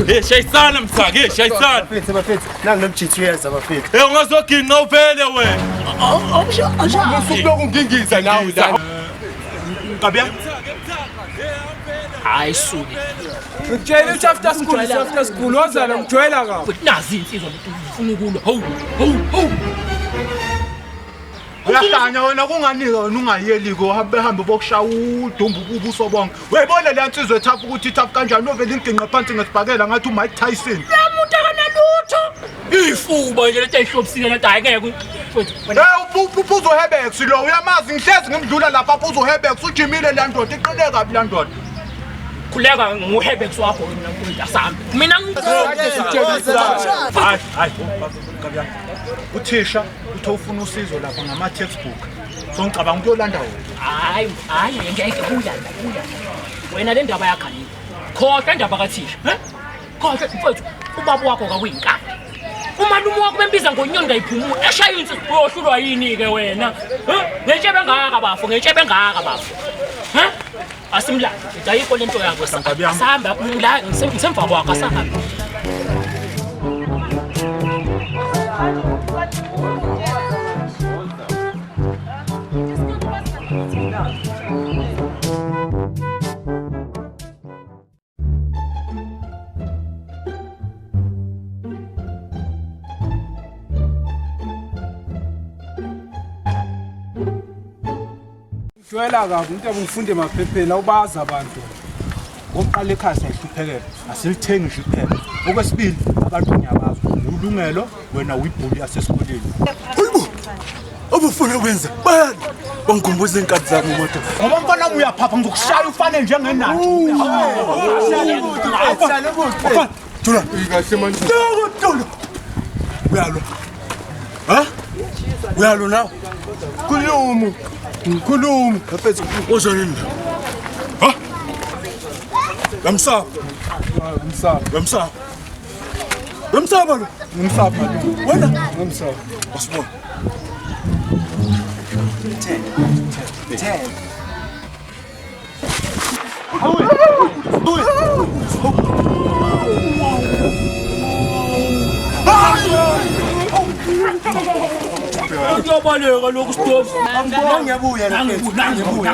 Hey, shayisana msaka, hey, shayisana. Bafethu bafethu, nangu nomjithu uyeza bafethu. Hey, ungazoginqa uvele wena. Usukulokhu ngingiza nawe la. Nkabi Hayi suke. Ngitshela ukuthi after school is after school wozala ngijwayela kabi. Futhi nazi insizwa ufuna ukulwa. Hawu, hawu, hawu. Uyahlanya wena kunganike wena ungayeli ko hambe hambe bokushaya udumbu ubuso bonke. Uyayibona le nsizwe ethapha ukuthi ithapha kanjani ovele inginqe phansi ngesibhakela ngathi uMike Tyson. La muntu akanalutho. Ifuba nje lento ayihlobisile lento hayi ngeke. Mfethu, wena Hey uphuzo Hebex lo uyamazi ngihlezi ngimdlula lapha uphuzo Hebex ujimile le ndoda iqine kabi le ndoda. khuleka nguhebex wakho mina mfethu asambe. Mina Hayi hayi nkabi yami. Uthisha uthe ufuna usizo lapha ngama textbook. So ngicabanga ukuyolanda wena. Hayi, hayi ngeke buya la, buya. Wena le ndaba yakho ayikho. Khohlwa indaba kathisha, he? Khohlwa mfethu, ubaba wakho kakuyinkabi. Umalume wakho bembiza ngonyoni kayiphumuli. Eshaya insizwa uyohlulwa yini ke wena? He? Ngentshebe engaka bafo, ngentshebe engaka bafo. He? Asimlande. Ayikho lento yakho. Nkabi yami. Asihamba la ngisemva kwakho asahambe. Ngijwayela kabi umuntu abufunde emaphepheni awubazi abantu. Okokuqala ekhaya siyahluphekela, asilithengi nje iphepha. Okwesibili abantu ngiyabazi, ulungelo wena uyibhuli yasesikoleni. Hayibo. Obufuna ukwenza bayani. Bangikhumbuza inkathi zami moto. Ngoba mfana wami uyaphapha ngizokushaya ufane njengenathi. Mfana, Thula. Kahle manje. Thula. Uyalwa. Ha? Uyalwa nawe? Khulumu. Khulumu. Bafethu, uzonini? Ha? Yamsaba, Ngimsaba, yamsaba. Yamsaba lo. ngimsaba malume. Wena Ngimsaba. wasibona. Kuyobaleka lokhu sitofu. Ngiyabuya la mfethu. Nangibuya, nangibuya.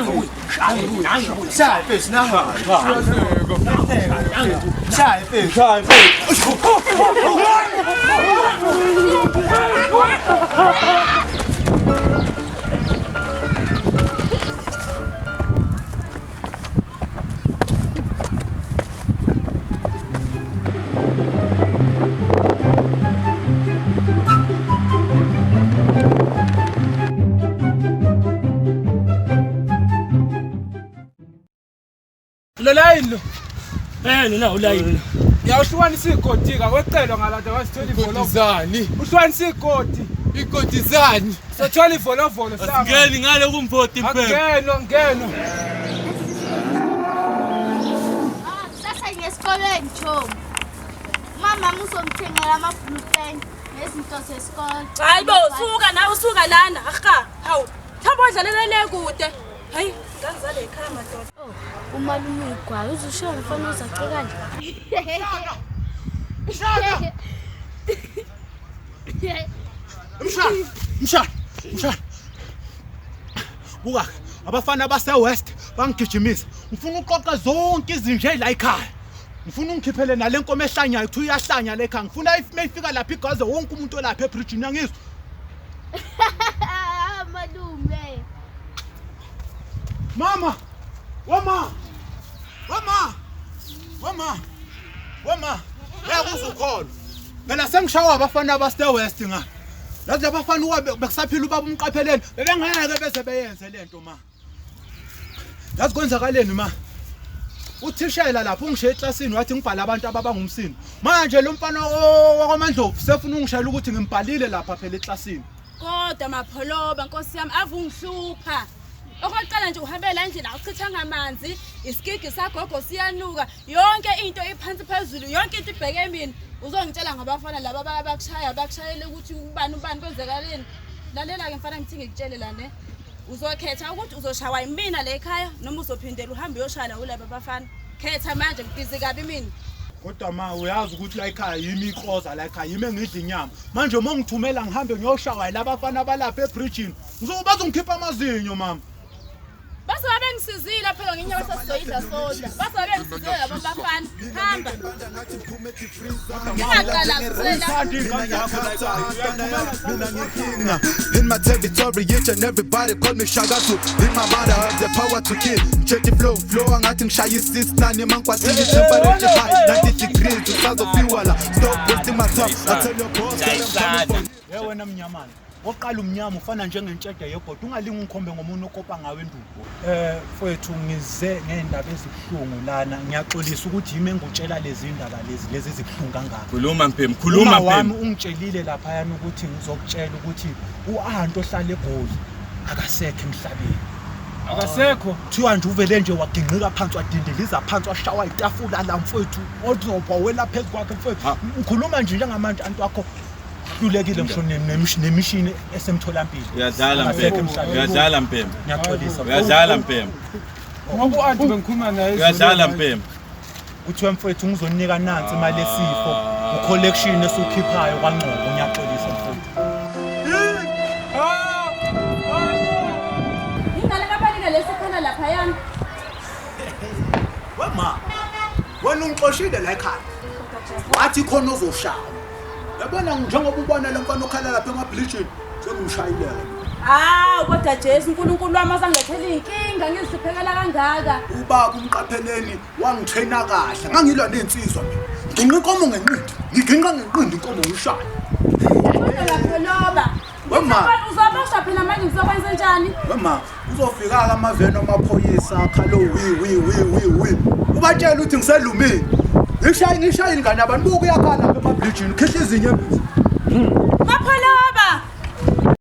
Nangibuya. Shaya mfethu nangu. Shaya mfethu. Shaya mfethu. Lo layini lo. Eh, lona ulayini. Uyawuhlukanisa igodi ka kwecelwa ngalada wasithola ivolovolo. Zani, Uhlukanisa igodi. igodi zani. Sothola ivolovolo saba. Ngeni ngale kumvoti impela. Akungeno, ngeno. Ah, Kusasa ngesikolweni chomi. Mama uzongithengela ama-blue pen nezinto zesikole. Hayi bo, suka nawe usuka lana. Aha, hawu. Thamba odlalela le kude. Hayi, ngangizale ekhaya madoda. Oh, umalume uyigwayi uzushiya umfana ozace kanje. Mshana! Mshana! Mshana! Buka, abafana base West bangigijimisa. Ngifuna uqoqa zonke izinja la ekhaya. Ngifuna ungikhiphele nale nkomo ehlanyayo kuthi uyahlanya le ekhaya. Ngifuna if mayifika lapha igaze wonke umuntu olapha ebridge ngizwe. Malume. Mama! Wama! Wama! Wama! Wama! Ngeke uzukholwa. Phela sengishawa abafana abase West nga. Lazi abafana uwa bekusaphila ubaba umqapheleni bebengeke beze beyenze lento ma. Yazi kwenzakaleni ma? Uthishela lapho ungishiye eklasini wathi ngibhale abantu ababangumsindo. Manje lo mfana wakwaMandlovu sefuna ungishayela ukuthi ngimbhalile lapha phela eklasini. Kodwa mapholoba nkosi yami avungihlupha. Okokuqala nje uhambe la endlini awuchithanga amanzi, isigigi sagogo siyanuka, yonke into iphansi phezulu, yonke into ibheke mina. Uzongitshela ngabafana laba bayakushaya, bakushayele ukuthi ubani ubani kwenzekaleni. Lalela ke mfana ngithi ngikutshele la ne. Uzokhetha ukuthi uzoshawa yimina la ekhaya noma uzophindela uhambe uyoshaya kulaba bafana. Khetha manje ngibhizi kabi mina. Kodwa ma uyazi ukuthi la ekhaya yimi ikroza, la ekhaya yimi engidla inyama. Manje uma ungithumela ngihambe ngiyoshawa yilaba bafana balapha ebridgini, bazongikhipha amazinyo mama. Bazobe bengisizile phela ngenyama sasizoyidla sodwa. Bazobe bengisizile labo bafana. Hamba. Ngingaqala kusela. In my territory, each and everybody call me Shagatu. In my body, I have the power to kill. Check the flow, flow, angathi ngishaya i-6 mangikwatile temperature high, 90 degrees, usazofiwa la. Stop wasting my time. I tell your boss that I'm coming for Ye wena mnyamana. Oqala umnyama ufana njengentshede yebhodo, ungalingi ungikhombe ngomuntu okopa ngawe enduku. Mfowethu, ngize ngendaba ezibuhlungu lana. Ngiyaxolisa ukuthi yimi engutshela lezi ndaba lezi ezibuhlungu kangaka. Khuluma Mpembe, khuluma Uma wami Mpembe. ungitshelile laphayana ukuthi ngizokutshela ukuthi u-anti ohlala eGoli akasekho emhlabeni. Akasekho. Kuthiwa nje uvele nje waginqika phansi, wadindiliza phansi, washawa itafula la mfowethu, ozobha wela phezu kwakhe mfowethu. Ngikhuluma nje njengamanje anti wakho hlulekile ngisho nemishini esemtholampilo. Uyadlala Akasekho Mpembe. emhlabeni. Uyadlala Mpembe. Ngiyaxolisa. Uyadlala Mpembe. Ngoba u-anti bengikhuluma naye izolo Uyadlala manje. Mpembe. Kuthiwa mfowethu ngizonika nansi imali esifo, ucollection esukhiphayo kwaNgcobo. Ngiyaxolisa mfowethu. Ingane kabalika lesikhona laphayana. Wema, wena ungixoshile la ekhaya, wathi khona ozoshaya. Yabona, njengoba ubona le mfana okhala lapha emabridgini, sengimshayileke. Hawu kodwa Jesu, uNkulunkulu wami asangilethela iy'nkinga ngizihluphekela kangaka. Ubaba umqapheleni wangithena kahle, ngangilwa ney'nsizwa mina, nginqa inkomo ngenqindi, ngiginqa ngenqindi inkomo ngishaya. Kodwa Mapholoba. Wema. Uzoboshwa phela manje, ngizokwenza njani? Wema, uzofika-ke amaveni amaphoyisa akhalo wi wi wi wi wi, ubatshela ukuthi ngiselumini, ngishaye ngishaye ingane abantu, buka uyakhala lapha emabridgini, khihla izinyembezi.